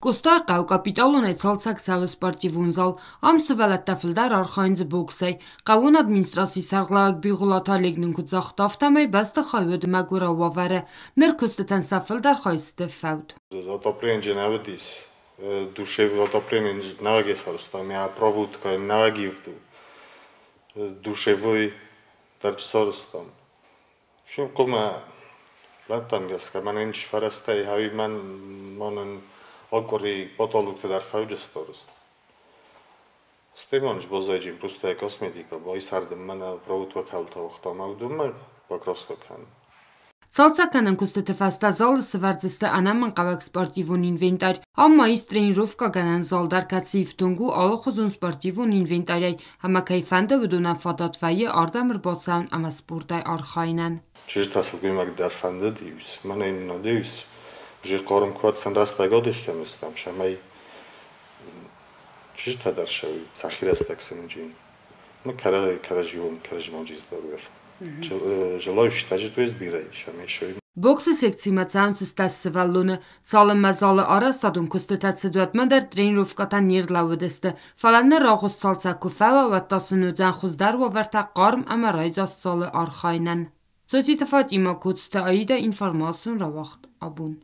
Къостайыхъӕуы капиталонӕй цалцӕг цӕуы спортивон зал. Ам сывӕллӕттӕ фылдӕр архайынц боксӕй. Хъӕууон администрацийы сӕргълӕууӕг Бигъуылаты Олег нын куыд загъта, афтӕмӕй бӕстыхай уыд мӕгуырау уавӕры. Ныр куыстытӕн сӕ фылдӕр хай сты фӕуд. Отопление нӕ уыдис. Душевой отопление нӕуӕгӕй сарӕзтам, йӕ проводкӕ нӕуӕг ивд у. Душевой дӕр сарӕзтам. Хъуамӕ лӕдтӕм гӕсгӕ мӕнӕн сфӕрӕзтӕй ӕви мӕн мӕнӕн акъуыри потолокты дӕр фӕуджыстарст. Стӕй ма баззайджын просто косметика, байсӕрдын мӕнӕ проводка кӕлтӕ уагътам, уыдонмӕ покраска кӕнын. Цалцӕггӕнӕн куыстыты фӕстӕ залы сӕвӕрдзысты ӕнӕмӕнгхъӕуӕг спортивон инвентарь. Ам ма ис тренировкӕгӕнӕн зал дӕр, кӕцы ифтонг у алыхуызон спортивон инвентарӕй ӕмӕ кӕй фӕнды, уыдонӕн фадат вӕййы ардӕм ӕрбацӕуын ӕмӕ спортӕй архайынӕн. Чызджытӕ сылгоймаг дӕр фӕндыд-иу, мӕнӕ надеюсь, уже хъарм куы сын рӕстӕг адих кӕныстӕм, цӕмӕй чызджытӕ дӕр сӕхи рӕстӕг цымыджын. Мы кӕрӕдзиуыл кӕрӕдзимӕ джиздӕр Желающих также то есть бирӕ ис ӕмӕ ис. Боксы секцимӕ цӕуынц 10 сывӕллоны. Цалынмӕ залы арӕзтадон куыстытӕ цыд, уӕдмӕ дӕр тренировкӕтӕ не рлӕууыдысты. Фӕлӕ ныр агъуыст цалцӕг куы фӕуа, уӕд та сын уыдзӕн хуыздӕр уавӕртӕ хъарм ӕмӕ райдзаст залы архайынӕн. Цоциты Фатимӕ, Коцты Аидӕ, информацион рауагъд «Абон».